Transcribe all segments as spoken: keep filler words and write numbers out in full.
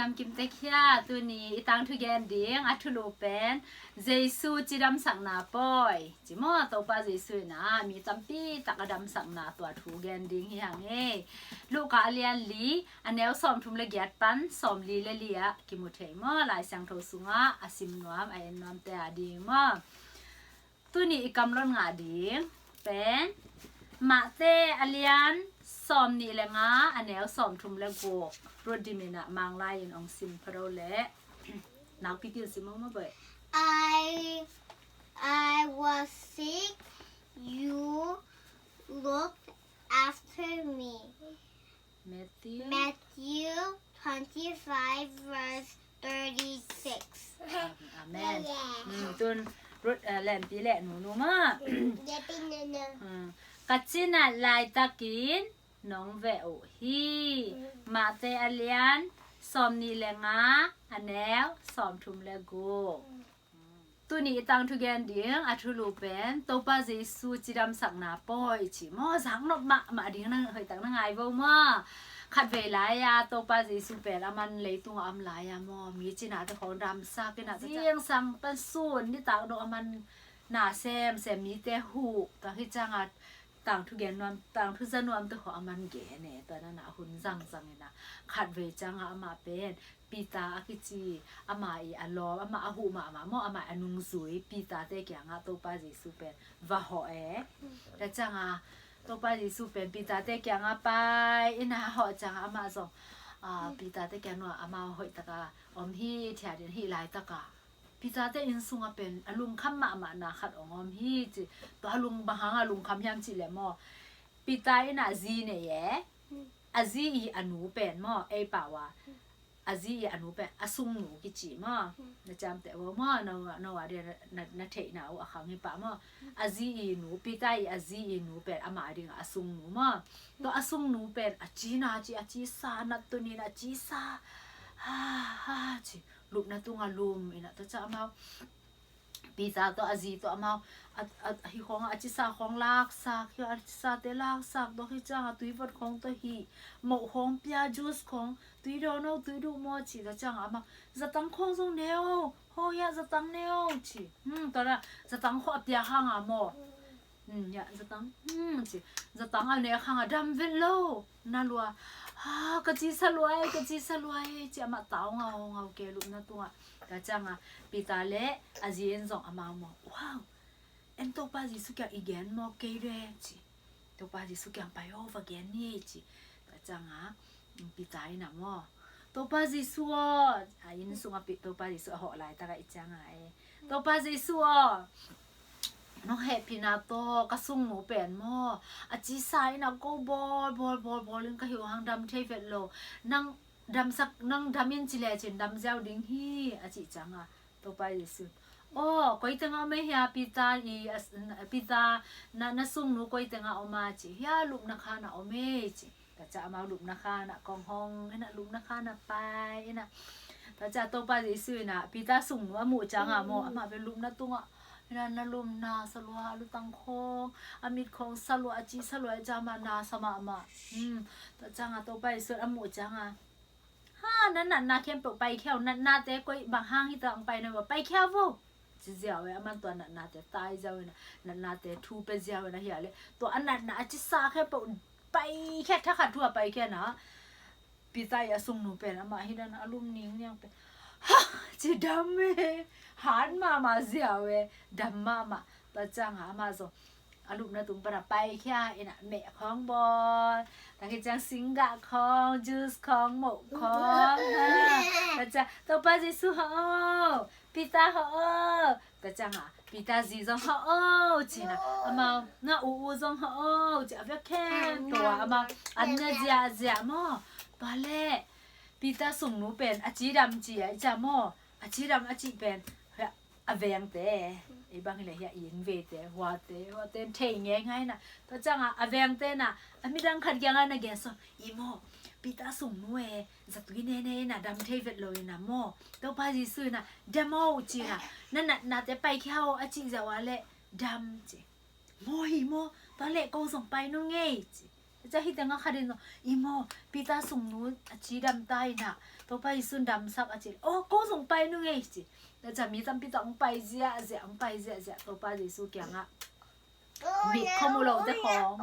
Lam kim tek hia, tuni i tangthu gen ding a thulu pen Jesu cidamsakna pawi ci maw, Topa Jesu in a mi tampi tak a damsakna tua thu gen ding hi hang e. Luka a lian li a neu sawmthum le giat pan sawmli le li ah kimu thei maw, Lai Siangtho sungah a sim nuam a en nuamte a ding maw. Tuni i kamlon ngah ding pen Mate a lian sawmnih le nga a neu sawmthum le guk, Ruth Dim in a Manglai in ong sim phado le nakpi pil sim maw, boy. I I was sick, you looked after me. Matthew. Matthew twenty-five, verse thirty-six. Amen. Tun Ruth, uh, Lempi le Nunu maw. Ka cinat laitakin nong veh uh hi. Mate a lian sawmnih le nga a neu sawmthum le guk. Tuni i tangthu gen ding a thulu pen Topa Jesu cidamsakna pawi ci maw, zaknop mahmah ding na hoihtak na ngai vo maw. Khatvei lai-a Topa Jesu pen a man leitungah a om lai-a maw, mi cinate khawng damsak in a, zingsang pan sun nitak dong a man na semsem, mite huh tak hi ciangah tangthu gen nuam, tangthu za nuamte khawng a man gen e. Tua na na hun zangzang in a, khatvei ciangah amah pen Peter a kici, ama i a lawm, ama a huh mahmah maw, ama i a nungzui Peter te kiangah Topa Jesu pen va hawh e. Tua ciangah Topa Jesu pen Peter te kiangah pai in a hawh ciangah amah zong, ah, Peter te kiang nuah amau hoihtaka om hi, thiat in hih laitaka Peter te inn sungah pen a lungkham mahmahna khat ong om hi ci. Tua a lung, bang hanga lungkham hiam cih leh maw, Peter in a zi nei e. A zi i a nu pen maw, ei pau a, a zi i a nu pen a sungnu kici maw. Na ciamteh uh maw, no, no a dia na, na, na theihna uh a khang hi pah maw. A zi i nu, Peter i a zi i nu pen ama dingah a sungnu maw. Tua a sungnu pen a cina ci, a cisa, nat tunin a cisa, ha, ha, ci, lupna tungah lum in a, tua ciang amau Peter tawh a zi tawh amau a, a, hi khawngah a cisa khawng laksak hi, a cisate laksak tawh hi ciangah tuivot khawng tawh hih, moh khawng pia, juice khawng, tui dawn o, tui duh maw ci, tua ciangah amau zatang khawng zong ne o, haw hiah zatang ne o ci. Hmm, tua dah zatang khawng a pia hangah maw. Hmm, hiah zatang, hmm, ci. Zatang a nek hangah dam vet lo. Na lua, ha, ka cisa lua e, ka cisa lua e ci, amah tau ngau ngau ke lupna tungah. Tua ciangah Peter le a zi in zong amau maw, wow, en Topa Jesu kiang i gen maw kei de ci. Topa Jesu kiang pai o, va gen ni e ci. Tua ciangah Peter in a maw, Topa Jesu aw, a inn sungah Topa Jesu a hawh laitakah i ciangah e, Topa Jesu aw, nong hehpihna tawh ka sungnu pen maw, a cisa in a ko bawl bawl bawl bawl in ka hih uh hang dam thei vet lo. Nang damsak, nang dam in ci lecin dam ziau ding hi, a cih ciangah Topa Jesu, aw, koi tengah om e hia, Peter i, a, Peter na, na sungnu koi tengah om a ci, hia lupna khanah om e ci. Tua ciang amau lupna khanah kong hong in a, lupna khanah pai in a. Tua ciang Topa Jesu in a Peter sungnu a muh ciangah maw, amah pen lupna tungah in a, na lum na sa lua, a lutang khawng, a mit khawng sa lua, a ci sa lua, i ciang amah na sa mahmah. Hmm. Tua ciangah Topa Jesu a muh ciangah, ha, na natna khempeuh paikhia o, natnate koi bang hang hi ta ang pai na ua, paikhia vo. Ci ziau e, aman tua natnate tai ziau in a, natnate thu pe ziau in a hia le. Tua a natna a cisa khempeuh paikhia, thakhat thu a paikhia na. Peter i a sungnu pen amah hi dan a lum ningniang pen, ha, ci dam e. Han mahmah ziau e, dam mahmah. Tua ciangah amah zong a lupna tung pana paikhia in a, meh khawng bawl, tua khit ciang singgah khawng, juice khawng, moh khawng, ha. Tua ciang, Topa Jesu hawh o, Peter hawh o. Tua ciangah Peter zi zong hawh o ci in a, amau na u u zong hawh o ci, a vek khempeuh ah amau an na ziahziah maw. Tua leh Peter sungnu pen a cidam ci a i ciang maw, a cidam a cih pen a vengte, ei bang hileh hia, i innveite, huate, huate in thei ngeingai na. Tua ciangah a vengte na, a midang khat kiangah na gensawn, i maw, Peter sungnu e, zatui nene in a dam thei vet lo in a maw, Topa Jesu in a dam o ci in a, na natnate paikhia o a cih ziau a leh dam ci. Maw hi maw, tua leh ko zong pai nung ei ci. Tua Tua hi tengah khat in, i maw, Peter sungnu a cidam ta inah, Topa Jesu'n damsak a ci. Oh, ko zong pai nung ei ci. Tua ciang mi tampi tawh hong pai ziahziah, hong pai ziahziah Topa Jesu kiangah. Mit khua mu lote khawng.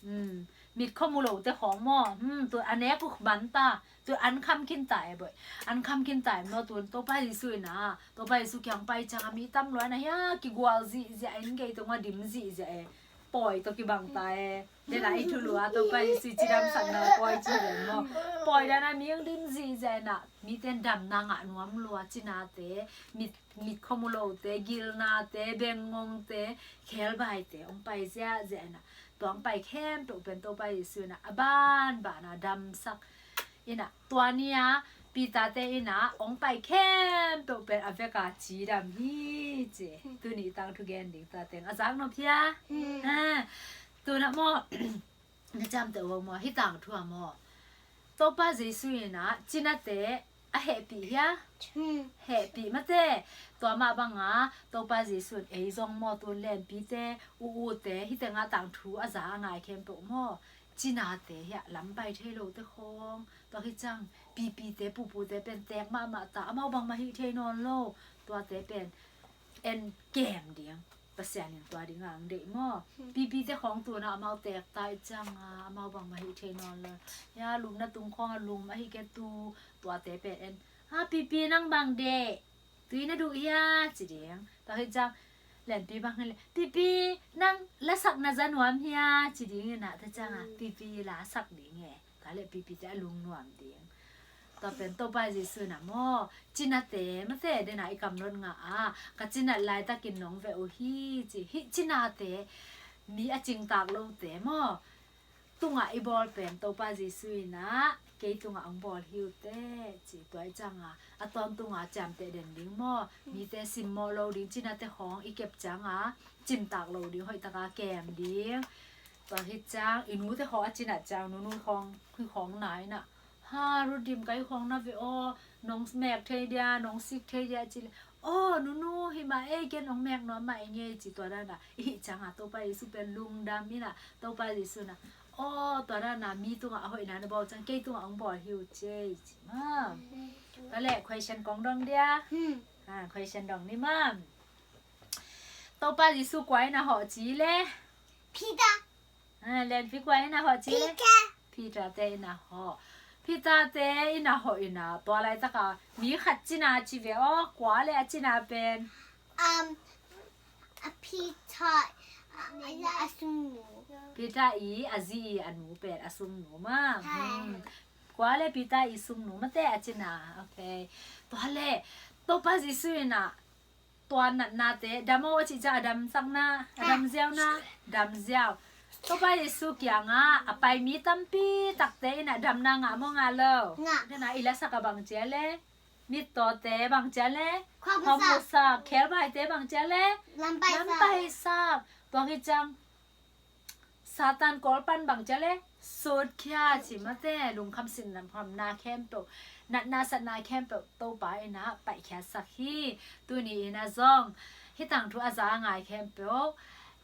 Hmm. Mit khua mu lote khawng maw. Hmm. Tua a nek uh man ta. Tua an kham khin ta e boih. An kham khin ta e maw, tun Topa Jesu inah. Topa Jesu kiang pai ciang a mi tam lua inah hia kigual zihziah in, gei tungah dim zihziah e. Pawi tawh kibang ta e. Dena i thulu a Topa Jesu cidamsakna pawi ci den maw. Pawi dana mi ang dim zihziah inah. Mite'n damna ngah nuam lua cinate. Mit, mit khua mu lote, gilnate, bengngongte, khebaite hong pai ziahziah inah. Tua hong pai khempeuh pen Topa Jesu inah a banbana damsak inah. Tua ni-a Peter-te inah hong pai khempeuh pen a veka cidam hi ci. Tuni tangthu gen ding tua teng a zak nop hia? Hmm. Ha. Tunah maw, na ciamteh uh maw, hih tangthu ah maw, Topa Jesu inah cinate a hehpih hia? Hmm. Hehpih mate. Tua mah banga Topa Jesu'n ei zong maw, tun lenpite, u ute, hih tengah tangthu a za a ngai khempeuh maw, cinate hiah lam pai thei lote khawng, tua hi ciang pipite, pupute pen teek mahmah ta, amau bangmah hih thei nawn lo. Tuate pen en kem ding. Pasian in tua ding ang deih maw. Hmm. Pipite khawng tunah amau teek ta i cianga amau bangmah hih thei nawn lo. Hia lumna tung khawng a lum ahi kei tu, tuate pen en. Ha, pipi nang bang deih. Tui na duh hia ci ding. Tua hi ciang lenpi bang le, pipi nang lasak na za nuam hia ci ding inah, tua cianga pipi lasak ding e. Tua le pipite a lungnuam ding. Tua pen Topa Jesu inah maw, cinate mate dena i kamnot ngah a, ka cinat laitakin nong veh uh hi ci. Hih cinate, mi a cingtak lote maw, tungah i bawl pen Topa Jesu inah kei tungah hong bawl hi uh teh ci. Tua i cianga a tawntunga ciamteh den ding maw, mite simmawh lo ding cinate khawng i kep cianga cimtak lo ding, hoihtaka kem ding. Tua hi ciang i nute khawng a cinat ciang, nunu khawng, hih khawng na inah, ha, Rudim, ka hih khawng na veh aw, nong mek thei dia, nong sik thei dia ci le, aw nunu, hih mah ei, ken hong mek nuam mah ing ei ci. Tua dana i hih cianga Topa Jesu pen lungdam inah, Topa Jesu inah, aw, tua dana mi tungah a hoihna na bawl ciang kei tungah hong bawl hi uh ci ei ci maw. Tua le question kong dong dia. Hmm. Ha, question dong ni maw. Topa Jesu kua inah hawh ci le? Peter. Ha, lenpi kua inah hawh ci le? Peter. Peter-te inah hawh. Peter-te inah hawh inah, tua laitaka mi khat cina ci ve aw, kua le a cina pen? Um, a Peter, a, a sungnu. Peter i a zi i a nu pen a sungnu maw. Hmm. Kua le Peter i sungnu mate a cina. Ok. Tua le Topa Jesu inah tua natnate, dam aw a cih ciang a damsakna, a damziauna, damziau. Topa Jesu kiangah a pai mi tampi takte inah damna ngah maw, ngah lo? Ngah. Dena i lasak a bang cia le? Mittawte bang cia le? Khuamusak. Khuamusak. Khelbaite bang cia le? Lampaisak. Lampaisak. Tua hi ciang Satan kawl pan bang cia le? Sutkhia ci mate, lungkham sinkhamna khempeuh, natna satna khempeuh Topa inah paihkhiasak hi. Tuni inah zong hih tangthu a za a ngai khempeuh,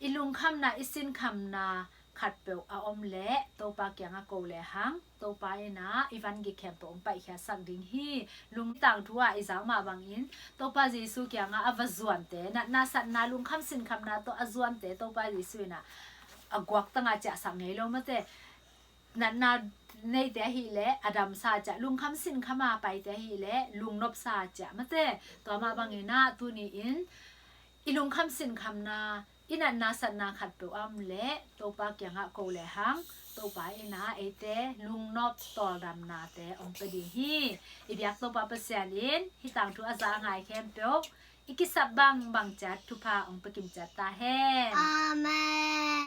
i lungkhamna, i sinkhamna khatpeuh a om leh Topa kiangah ko lehang, Topa inah i van gik khempeuh hong paihkhiasak ding hi. Lungtangthu ah i zak mah bangin Topa Jesu kiangah a va zuante, natna satna, lungkham sinkhamna tawh a zuante Topa Jesu inah a guaktanga ciahsak ngei lo mate. Natna neite ahileh a damsa ciah, lungkham sinkhama paite ahileh lungnopsa ciah mate. Tua mah banginah tuni-in i lungkham sinkhamna, i natna satna khatpeuh a om leh Topa kiangah ko lehang, Topa inah eite lungnop tawldamnate hong pia ding hi. I biak Topa Pasian in hih tangthu a za a ngai khempeuh i kisap bangbang ciat thupha hong pia kim ciat ta hen. Amen.